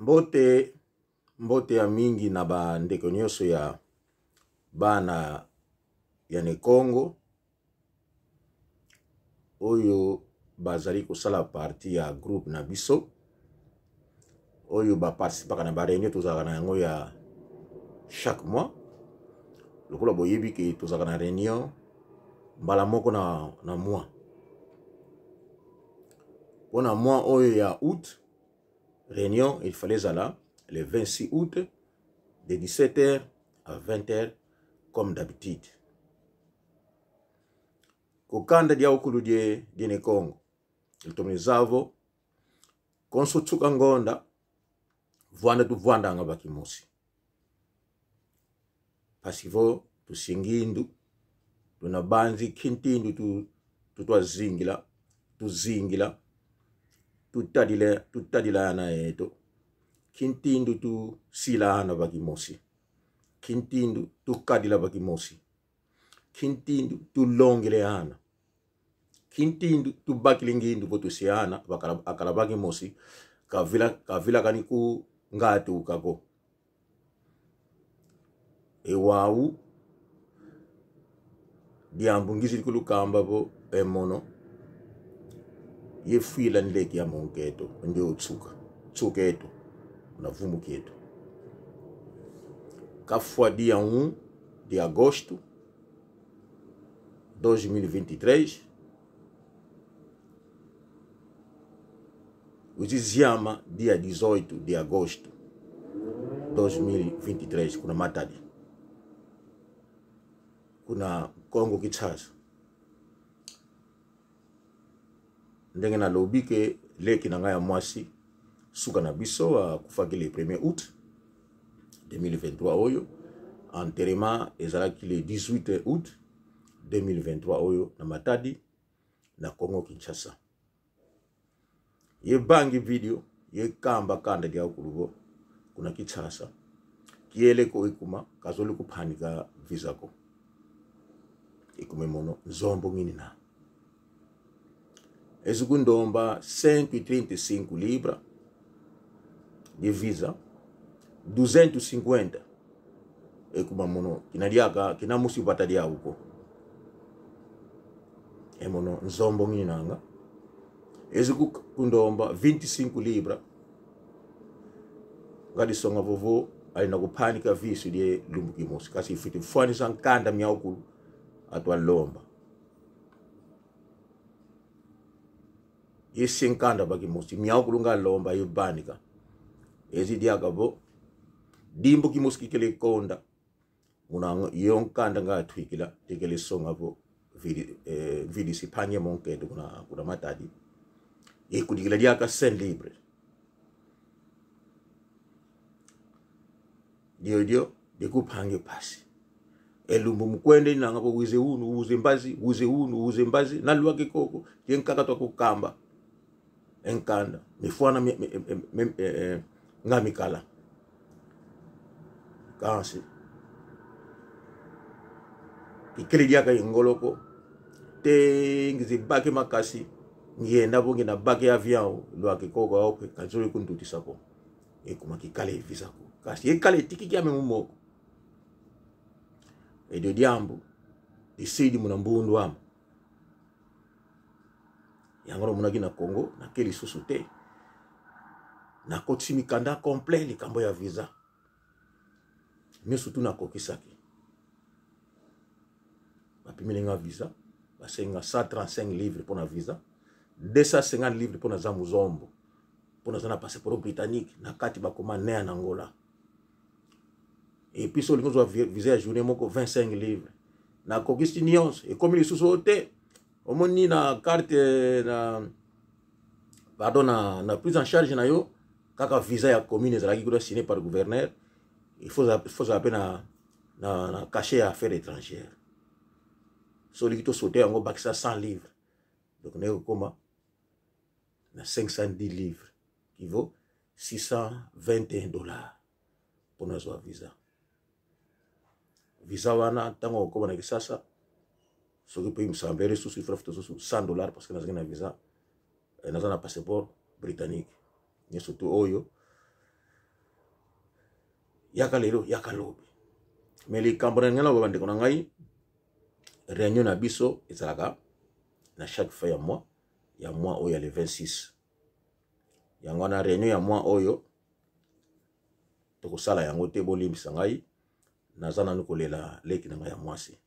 Mbote, mbote ya mingi na ba ndeko nyonso ya bana ya Nekongo oyo bazali kosala parti ya groupe na biso oyo baparticipaka na bareunion tozalaka na yango ya chaque mois. Lokola boyebi ke tozalaka na reunion mbala moko na mois, mpo na mois oyo ya août, réunion il fallait ezala le 26 août de 17h à 20h comme d'habitude. Kokanda dia okulu die diene Congo litomezavo konso tsuka ngonda vwanda tu vwandanga bakimosi pasivo tusingindu tunabanzi kintindu tu tutwazingila tuzingila tutadile tutadilana eto kintindu tusilana bakimosi kintindu tukadila bakimosi kintindu tulongeleana kintindu tubakile ngindu po tusiana akala bakimosi kavila kavila kani ku ngati ukako ewawu diambu ngizili kulukamba po emono yefwila ndleki ya monketo ndio tsuka tsuketo unavumuketo kafwa dia 1 de agosto 2023 uziziama dia 18 de agosto 2023 kuna Matadi, kuna Congo Kinshasa. Ndenge nalobi ke leki na ngai ya mwasi suka na biso akufaki le 1er août 2023 oyo, enterrement ezalaki le 18 août 2023 oyo na Matadi na Congo Kinshasa. Ye bangi video ye kamba kanda dia kulubo kuna Kinshasa kiele ko ikuma kazoli kuphanika visa ko ikume mono nzombo ngini na ezikundomba 135 libra de visa 250 ekuma mono kinaliaka kinamusi upata uko emono nzombo ngini nanga ezikundomba 25 libra ngadisonga vovo alina kuphanika visu lye lumbukimosi kasi ifiti mfanisa nkanda myaukulu atwalomba yesinkanda bakimosi myaukulu ngalomba yebanika ezidyaka vo dimbo kimosi kikele konda muna yonkanda ngathwikila tikele songa vo vili vili siphanye monketo kuna kuna Matadi ikudikila dyaka saint libre dio dio dikuphange phasi elumbu mukwende nanga ko wize unu uze mbazi uze unu uze mbazi nalwake koko yenkaka twakukamba enkanda mifwana ngamikala kansi kikeli diaka ingoloko te ngizibaki makasi ngiyenda bo ngina baki avion lwake koko aoke kazoli kundutisako ekuma kikale evisako kasi ekale etikiki ame mumoko edio diambu disidi muna mbundu ama yango namonaki na Congo nake lisusu te nakotisi mikanda complet likambo ya visa nyonso tu nakokisaki bapimeli nga visa basengi nga 135 livre mpo na visa 250 livre mpo naza muzombo mpo naza na passeport britannique na kati bakoma ne na Angola et puis soki olingi ozwa visa ya journée moko 25 livre nakokisi nyonso ekomi lisusu oyo te omoni na carte na pardon na prise en charge na yo kaka visa ya commune ezalaki kuna signé par gouverneur il faut zala mpe na cachet ya affaire étrangère so olingi tosote yango bakisa 100 livre donc naye kokoma na 510 livres qui vaut 621 dollars mpo nazwa visa. Visa wana ntango okoma na Kisasa soki mpe msambele lisusu ifra futa susu 100 dollars parce que nazalaki na visa, naza na passeport britannique nyonso tu oyo. Yaka lelo, yaka lobi. Mais likambo na ngai na bandeko na ngai, réunion na biso ezalaka na chaque fin ya mois, ya mois oyo ya le 26. Yango wana réunion ya mois oyo tokosala yango te, bolimbisa ngai, naza nanu kolela leki na ngai ya mwasi.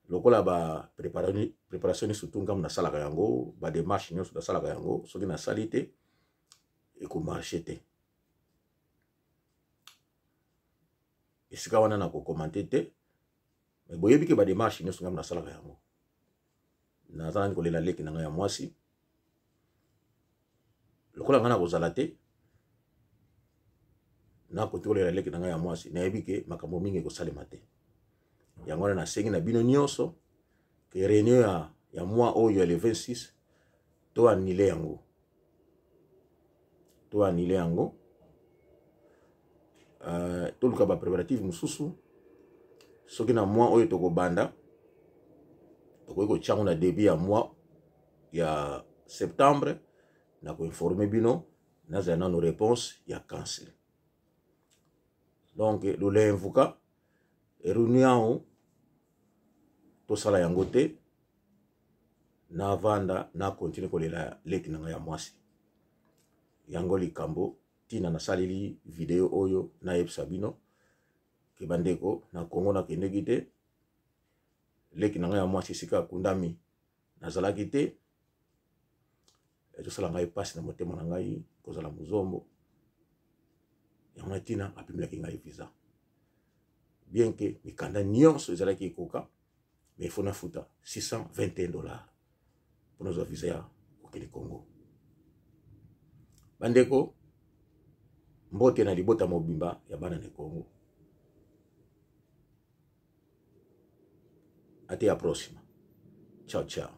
Lokola ba préparation nyonso tu ngambo nasalaka yango, ba démarche nyonso nasalaka yango, soki nasali te ekomarche te. Esika wana nakokomante te, me boyebi ke ba démarche nyonso ngambo nasalaka yango. Naza nani kolela leki na ngai ya mwasi, lokola ngai nakozala te, nakoki kolela leki na ngai ya mwasi, nayebi ke makambo mingi ekosalema te. Yango wana nasengi na bino nyonso ke réunion ya mois oyo ya le 26 to annule yango, to annule yango. Toluka ba préparatif mosusu. Soki na mois oyo tokobanda, tokoki kotia yango na début ya mois ya septembre. Na koinforme bino, nazala nano réponse ya cancel. Donc lulemvuka reunion tosala yango te, navanda na continue kolela leki na ngai ya mwasi. Yango likambo ntina nasaleli video oyo, nayebisa bino ke bandeko na Kongo nakendeki te, leki na ngai ya mwasi esika akundami nazalaki te. Ezosala ngai mpasi na motema na ngai kozala mozombo. Yango na ntina apimelaki ngai visa, bien ke mikanda nyonso ezalaki ekoka, mais il faut nafuta 621 $ mpo nazwa visa ya kokende Congo. Bandeko, mbote na libota mobimba ya bana na Congo. Até a próxima. Ciao, ciao.